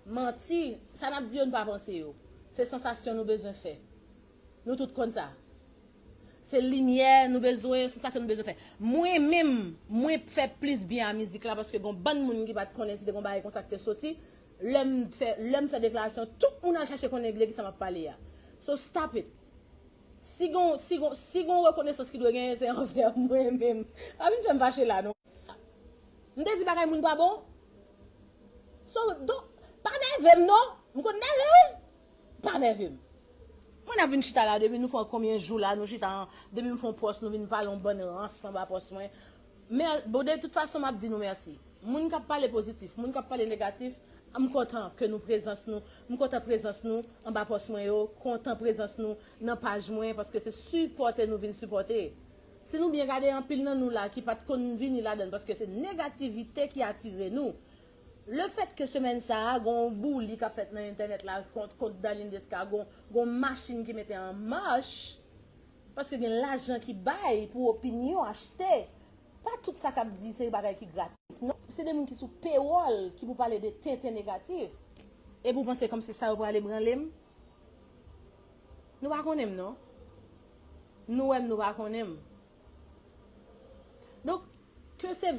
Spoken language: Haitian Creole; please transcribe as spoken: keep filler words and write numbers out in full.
Manti, sa n ap di yo, nou pa panse yo. Se sansasyon nou bezwen fè. Nou tout konn sa. Se limyè nou bezwen, sansasyon nou bezwen fè. Mwen menm, mwen fè plis byen a mizik la paske gon bann moun ki pa t konnen si te gon bagay konsa ki te soti. Lè m fè, lè m fè deklarasyon, tout moun al chache konnen de kisa m ap pale a. So stop it. Si gon, si gon, si gon rekonesans ki dwe genyen, se anvè mwen menm. Pa vin fè m fache la, non. M te di bagay moun pa bon. So, don, pa nève m, non. M konn nève, wi. Pa nève m. Mwen ap vin chita la depi nou fè konbyen jou la, nou chita an, depi m fè yon pòs, nou vin pale yon bann rans anba pòs mwen. Men, bon, de tout fason, m ap di nou mèsi. Moun k ap pale pozitif, moun k ap pale negatif, m kontan ke nou prezans nou, m kontan prezans nou anba pòs mwen yo, kontan prezans nou nan paj mwen, paske se sipòte nou vin sipòte. Si nou byen gade, anpil nan nou la ki pa t konn vini ladan l, paske se negativite ki atire nou. Le fèt ke semèn sa a, gon bouli k ap fèt nan entènèt la kont, kont Darline Desca, gon, gon machin ki mete an mach, paske gen lajan ki bay pou opinyon achte. Pa tout sa k ap di se bagay ki gratis. Non, se de moun ki sou pewòl ki pou pale de tenten negatif. Epi w panse kòmsi sa yo pral ebranle m? Nou pa konnen m, non. Nou wè m, nou pa konnen m. Donk, ke se